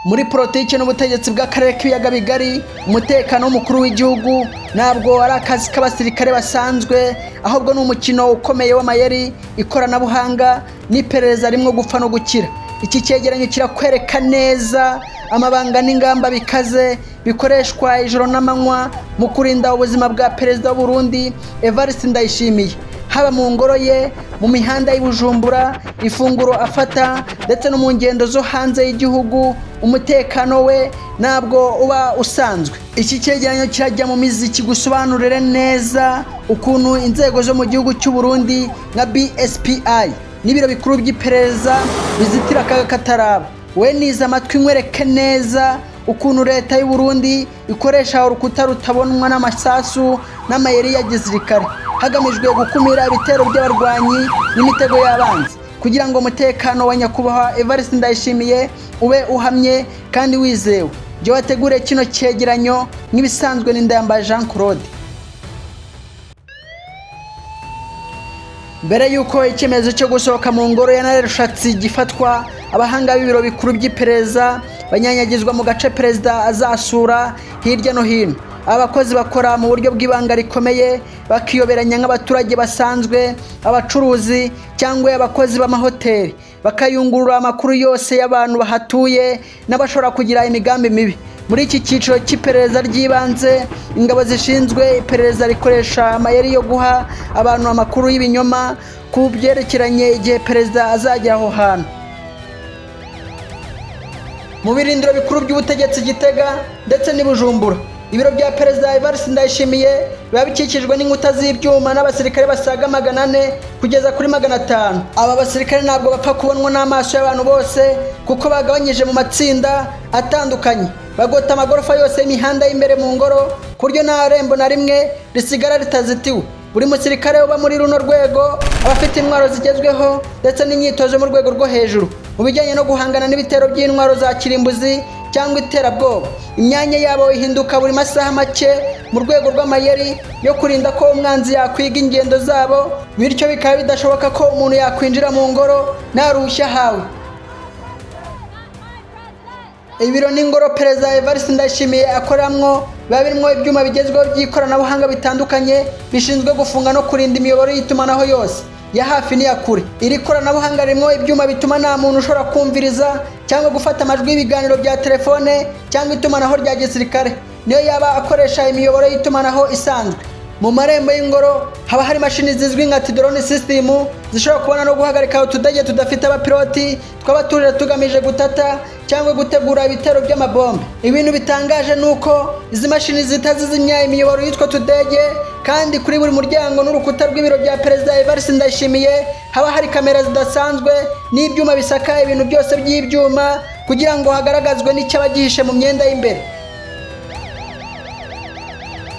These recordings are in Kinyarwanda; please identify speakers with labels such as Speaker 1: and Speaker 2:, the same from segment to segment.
Speaker 1: Muri politiki n'ubutegetsi bw'akarere k'ibiyaga bigari, umutekano w'umukuru w'igihugu ntabwo ari akazi k'abasirikare basanzwe, ahubwo ni umukino ukomeye w'amayeri, ikoranabuhanga n'iperereza rimwe gupfa no gukira. Iki cyegeranyo kirakwereka neza amabanga n'ingamba bikaze bikoreshwa ijoro n'amanywa mu kurinda ubuzima bwa Perezida w'u Burundi Evariste Ndayishimiye, haba mu ngoro ye, mu mihanda y'i Bujumbura, ifunguro afata ndetse no mu ngendo zo hanze y'igihugu. Umutekano we ntabwo uba usanzwe. Iki cyegeranyo kirajya mu mizi, kigusobanurire neza ukuntu inzego zo mu gihugu cy'u Burundi nka BSPI n'ibiro bikuru by'iperereza bizitira akaga kataraba. We niza amatwi nkwereke neza ukuntu leta y'u Burundi ikoresha urukuta rutabonwa n'amasasu n'amayeri ya gisirikare, hagamijwe gukumira ibitero by'abarwanyi n'imitego y'abanzi, kugira ngo umutekano wa Nyakubahwa Evariste Ndayishimiye ube uhamye kandi wizewe. Jya wategure kino cyegeranyo nk'ibisanzwe ni Ndayambaye Jean Claude. Mbere y'uko icyemezo cyo gusohoka mu ngoro ya Rushatsi gifatwa, abahanga b'ibiro bikuru by'iperereza banyanyagizwa mu gace perezida azasura hirya no hino. Abakozi bakora mu buryo bw'ibanga rikomeye, bakiyoberanya nk'abaturage basanzwe, abacuruzi cyangwa abakozi b'amahoteli, bakayungurura amakuru yose y'abantu bahatuye n'abashobora kugira imigambi mibi. Muri iki cyiciro cy'iperereza ry'ibanze, ingabo zishinzwe iperereza rikoresha amayeri yo guha abantu amakuru y'ibinyoma ku byerekeranye igihe perezida azajya aho hantu. Mu birindiro bikuru by'ubutegetsi Gitega ndetse n'i Bujumbura, ibiro bya Perezida Evariste Ndayishimiye biba bikikijwe n'inkuta z'ibyuma n'abasirikare basaga 400 kugeza kuri 500. Aba basirikare ntabwo bapfa kubonwa n'amaso y'abantu bose, kuko bagabanyije mu matsinda atandukanye, bagota amagorofa yose y'imihanda y'imbere mu ngoro, ku buryo nta rembo na rimwe risigara ritazitiwe. Buri musirikare uba muri runo rwego aba afite intwaro zigezweho ndetse n'imyitozo mu rwego rwo hejuru mu bijyanye no guhangana n'ibitero by'intwaro za kirimbuzi cyangwa iterabwoba. Imyanya yabo ihinduka buri masaha make mu rwego rw'amayeri yo kurinda ko umwanzi yakwiga ingendo zabo, bityo bikaba bidashoboka ko umuntu yakwinjira mu ngoro nta ruhushya ahawe. Ibiro n'ingoro Perezida Evariste Ndayishimiye akoreramwo biba birimo ibyuma bigezweho by'ikoranabuhanga bitandukanye bishinzwe gufunga no kurinda imiyoboro y'itumanaho yose ya hafi n'iya kure. Iri koranabuhanga ririmo ibyuma bituma nta muntu ushobora kumviriza cyangwa gufata amajwi y'ibiganiro bya telefone cyangwa itumanaho rya gisirikare, niyo yaba akoresha imiyoboro y'itumanaho isanzwe. Mu marembo y'ingoro haba hari imashini zizwi nka anti-drone system, zishobora kubona no guhagarika utudege tudafite abapiloti twaba tuje tugamije gutata cyangwa gutegura ibitero by'amabombe. Ibintu bitangaje ni uko izi mashini zihita zizimya imiyoboro y'utwo tudege, kandi kuri buri muryango n'urukuta rw'ibiro bya Perezida Evariste Ndayishimiye haba hari kamera zidasanzwe n'ibyuma bisaka ibintu byose by'ibyuma, kugira ngo hagaragazwe n'icyaba gihishe mu myenda y'imbere.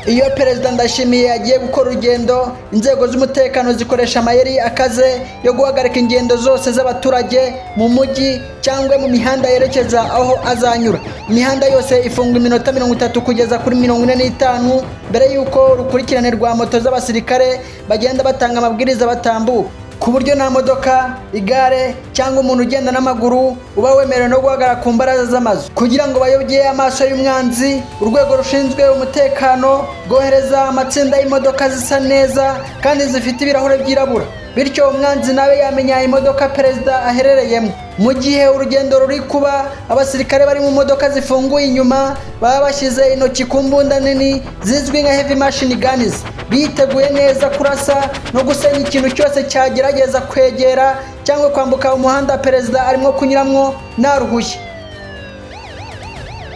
Speaker 1: Iyo Perezida Ndayishimiye agiye gukora urugendo, inzego z'umutekano zikoresha amayeri akaze yo guhagarika ingendo zose z'abaturage mu mujyi cyangwa mu mihanda yerekeza aho azanyura. Imihanda yose ifungwa iminota 30 kugeza kuri 45 mbere y'uko urukurikirane rwa moto z'abasirikare bagenda batanga amabwiriza batambuka, ku buryo nta modoka, igare cyangwa umuntu ugenda n'amaguru uba wemerewe no guhagarara ku mbaraza z'amazu. Kugira ngo bayobye amaso y'umwanzi, urwego rushinzwe umutekano rwohereza amatsinda y'imodoka zisa neza kandi zifite ibirahure byirabura, bityo umwanzi nawe yamenya imodoka perezida aherereyemo. Mu gihe urugendo ruri kuba, abasirikare bari mu modoka zifunguye inyuma baba bashyize intoki ku mbunda nini zizwi nka heavy machine guns, biteguye neza kurasa no gusenya ikintu cyose cyagerageza kwegera cyangwa kwambuka umuhanda perezida arimo kunyuramo nta ruhushya.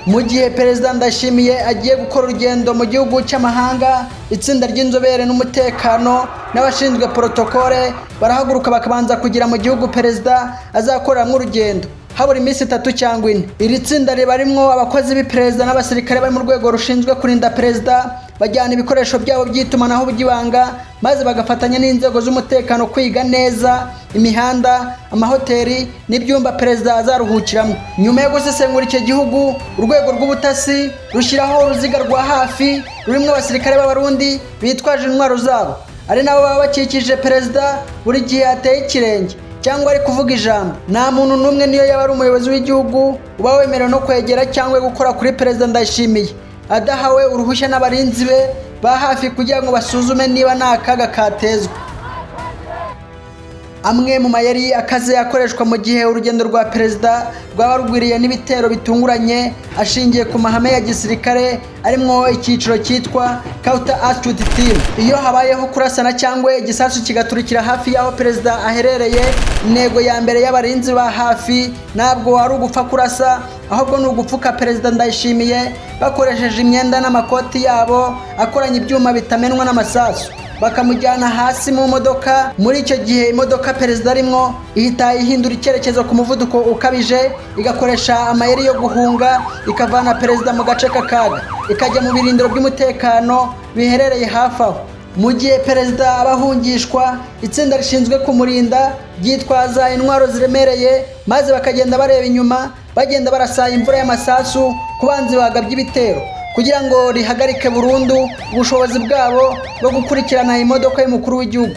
Speaker 1: Mu gihe Perezida Ndayishimiye agiye gukora urugendo mu gihugu cy'amahanga, itsinda ry'inzobere n'umutekano n'abashinzwe protokole barahaguruka bakabanza kugera mu gihugu perezida azakoreramo urugendo habura iminsi 3 cyangwa 4. Iri tsinda riba rimwo abakozi b'iperereza n'abasirikare bari mu rwego rushinzwe kurinda perezida, bajyana ibikoresho byabo by'itumanaho by'ibanga, maze bagafatanya n'inzego z'umutekano kwiga neza imihanda, amahoteli n'ibyumba perezida azaruhukiramo. Nyuma yo gusesengura icyo gihugu, urwego rw'ubutasi rushyiraho uruziga rwa hafi rurimo abasirikare b'Abarundi bitwaje intwaro zabo, ari nabo baba bakikije perezida buri gihe ateye ikirenge. cyangwa ari kuvuga ijambo, nta muntu n'umwe, niyo yaba ari umuyobozi w'igihugu, uba wemerewe no kwegera cyangwa gukora kuri Perezida Ndayishimiye adahawe uruhushya n'abarinzi be ba hafi, kugira ngo basuzume niba nta kaga katezwa. Amwe mu mayeri akaze akoreshwa mu gihe urugendo rwa perezida rwaba rugwiriye n'ibitero bitunguranye ashingiye ku mahame ya gisirikare, arimwo icyiciro cyitwa Counter Assault Team. Iyo habayeho kurasana cyangwa igisasu kigaturikira hafi y'aho perezida aherereye, intego ya mbere y'abarinzi ba hafi ntabwo ari ugupfa kurasa, ahubwo ni ugupfuka Perezida Ndayishimiye bakoresheje imyenda n'amakoti yabo akoranye ibyuma bitamenwa n'amasasu, bakamujyana hasi mu modoka. Muri icyo gihe imodoka perezida arimwo ihita ihindura icyerekezo ku muvuduko ukabije, igakoresha amayeri yo guhunga, ikavana perezida mu gace k'akaga, ikajya mu birindiro by'umutekano biherereye hafi aho. Mu gihe perezida aba ahungishwa, itsinda rishinzwe kumurinda ryitwaza intwaro ziremereye, maze bakagenda bareba inyuma, bagenda barasa imvura y'amasasu ku banzi bagabye ibitero, kugira ngo rihagarike burundu ubushobozi bwabo bwo gukurikirana imodoka y'umukuru w'igihugu.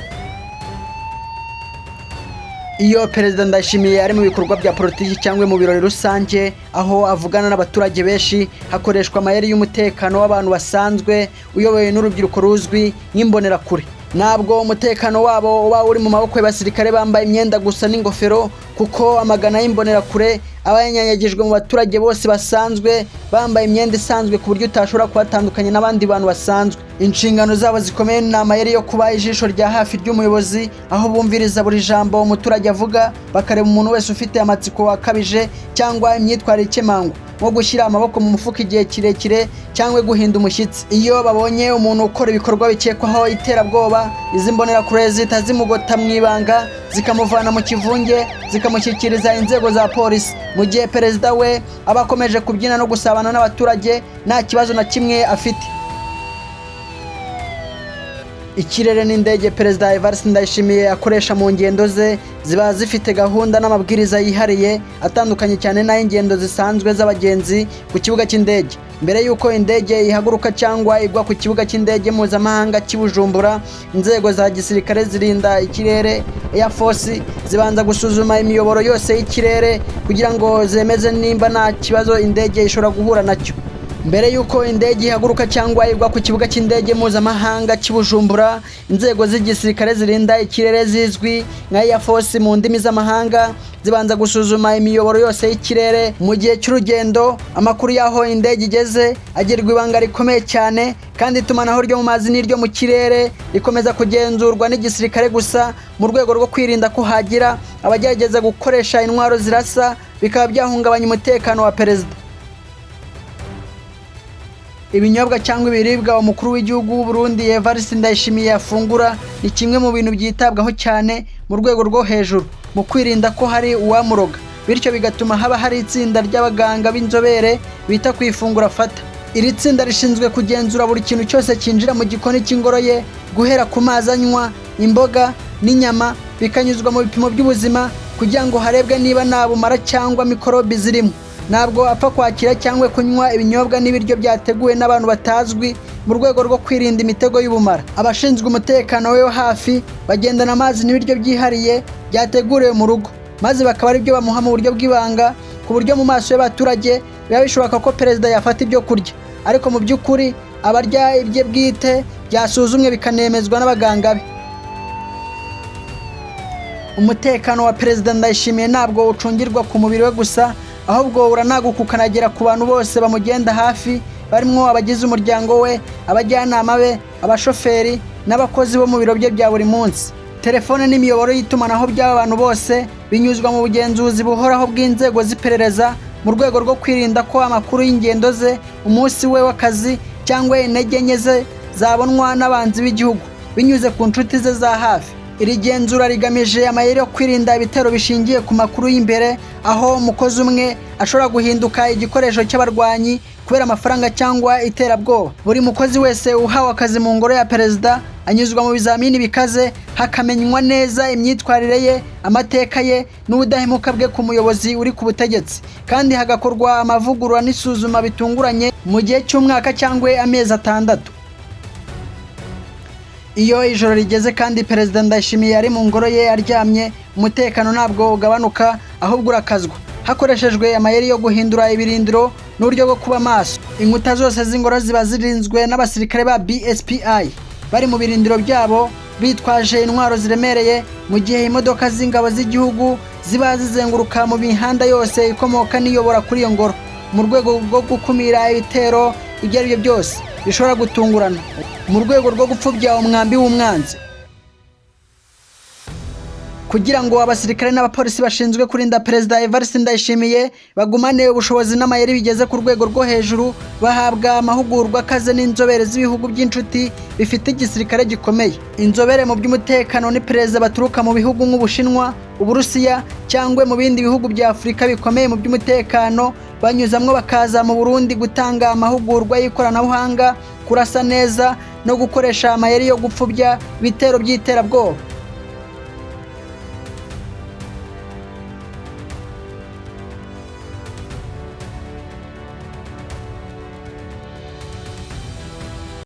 Speaker 1: Iyo Perezida Ndayishimiye ari mu bikorwa bya politiki cyangwa mu birori rusange aho avugana n'abaturage benshi, hakoreshwa amayeri y'umutekano w'abantu basanzwe uyobowe n'urubyiruko ruzwi nk'imbonerakure. Ntabwo umutekano wabo uba uri mu maboko y'abasirikare bambaye imyenda gusa n'ingofero, kuko amagana y'imbonerakure aba yanyanyagijwe mu baturage bose basanzwe bambaye imyenda isanzwe, ku buryo utashobora kubatandukanya n'abandi bantu basanzwe. Inshingano zabo zikomeye ni amayeri yo kuba ijisho rya hafi ry'umuyobozi, aho bumviriza buri jambo umuturage avuga, bakareba umuntu wese ufite amatsiko akabije cyangwa imyitwarire ikemangwa, nko gushyira amaboko mu mufuka igihe kirekire cyangwa guhinda umushyitsi. Iyo babonye umuntu ukora ibikorwa bikekwaho iterabwoba, izi mbonerakure zihita zimugota mu ibanga, zikamuvana mu kivunge, zikamushyikiriza inzego za polisi, mu gihe perezida we aba akomeje kubyina no gusabana n'abaturage nta kibazo na kimwe afite. Ikirere n'indege Perezida Evariste Ndayishimiye akoresha mu ngendo ze ziba zifite gahunda n'amabwiriza yihariye atandukanye cyane n'ay'ingendo zisanzwe z'abagenzi ku kibuga cy'indege. Mbere y'uko indege ihaguruka cyangwa igwa ku kibuga cy'indege mpuzamahanga cy'i Bujumbura, inzego za gisirikare zirinda ikirere, Air Force, zibanza gusuzuma imiyoboro yose y'ikirere kugira ngo zemeze nimba nta kibazo indege ishobora guhura nacyo. Mbere y'uko indege ihaguruka cyangwa igwa ku kibuga cy'indege mpuzamahanga cy'i Bujumbura, inzego z'igisirikare zirinda ikirere zizwi nka Air Force mu ndimi z'amahanga zibanza gusuzuma imiyoboro yose y'ikirere. Mu gihe cy'urugendo, amakuru y'aho indege igeze agirwa ibanga rikomeye cyane, kandi itumanaho ryo mu mazi n'iryo mu kirere rikomeza kugenzurwa n'igisirikare gusa, mu rwego rwo kwirinda ko hagira abagerageza gukoresha intwaro zirasa bikaba byahungabanya umutekano wa perezida. Ibinyobwa cyangwa ibiribwa umukuru w'igihugu w'u Burundi Evariste Ndayishimiye afungura ni kimwe mu bintu byitabwaho cyane mu rwego rwo hejuru mu kwirinda ko hari uwamuroga, bityo bigatuma haba hari itsinda ry'abaganga b'inzobere bita ku ifunguro afata. Iri tsinda rishinzwe kugenzura buri kintu cyose cyinjira mu gikoni cy'ingoro ye, guhera ku mazi anywa, imboga n'inyama, bikanyuzwa mu bipimo by'ubuzima kugira ngo harebwe niba nta bumara cyangwa mikorobi zirimo. Ntabwo apfa kwakira cyangwa kunywa ibinyobwa n'ibiryo byateguwe n'abantu batazwi, mu rwego rwo kwirinda imitego y'ubumara. Abashinzwe umutekano we wo hafi bagendana amazi n'ibiryo byihariye byateguriwe mu rugo, maze bakaba aribyo bamuha mu buryo bw'ibanga, ku buryo mu maso y'abaturage biba bishoboka ko perezida yafata ibyo kurya, ariko mu by'ukuri aba arya ibye bwite byasuzumwe bikanemezwa n'abaganga be. Umutekano wa Perezida Ndayishimiye ntabwo ucungirwa ku mubiri we gusa, ahubwo uranaguka ukanagera ku bantu bose bamugenda hafi, barimo abagize umuryango we, abajyanama be, abashoferi n'abakozi bo mu biro bye bya buri munsi. Telefone n'imiyoboro y'itumanaho by'aba bantu bose binyuzwa mu bugenzuzi buhoraho bw'inzego z'iperereza, mu rwego rwo kwirinda ko amakuru y'ingendo ze, umunsi we w'akazi cyangwa intege nke ze zabonwa n'abanzi b'igihugu binyuze ku nshuti ze za hafi. Iri genzura rigamije amayeri yo kwirinda ibitero bishingiye ku makuru y'imbere, aho umukozi umwe ashobora guhinduka igikoresho cy'abarwanyi kubera amafaranga cyangwa iterabwoba. Buri mukozi wese uhawe akazi mu ngoro ya perezida anyuzwa mu bizamini bikaze, hakamenywa neza imyitwarire ye, amateka ye n'ubudahemuka bwe ku muyobozi uri ku butegetsi, kandi hagakorwa amavugurura n'isuzuma bitunguranye mu gihe cy'umwaka cyangwa amezi 6. Iyo ijoro rigeze kandi Perezida Ndayishimiye ari mu ngoro ye aryamye, umutekano ntabwo ugabanuka, ahubwo urakazwa hakoreshejwe amayeri yo guhindura ibirindiro n'uburyo bwo kuba maso. Inkuta zose z'ingoro ziba zirinzwe n'abasirikare ba BSPI bari mu birindiro byabo bitwaje intwaro ziremereye, mu gihe imodoka z'ingabo z'igihugu ziba zizenguruka mu mihanda yose ikomoka n'iyobora kuri iyo ngoro, mu rwego rwo gukumira ibitero ibyo ari byo byose bishobora gutungurana, mu rwego rwo gupfubya umwambi w'umwanzi. Kugira ngo abasirikare n'abapolisi bashinzwe kurinda Perezida Evariste Ndayishimiye bagumane ubushobozi n'amayeri bigeze ku rwego rwo hejuru, bahabwa amahugurwa akaze n'inzobere z'ibihugu by'inshuti bifite igisirikare gikomeye. Inzobere mu by'umutekano n'iperereza baturuka mu bihugu nk'Ubushinwa, Uburusiya cyangwa mu bindi bihugu bya Afurika bikomeye mu by'umutekano, banyuzamwo bakaza mu Burundi gutanga amahugurwa y'ikoranabuhanga, kurasa neza no gukoresha amayeri yo gupfubya ibitero by'iterabwoba.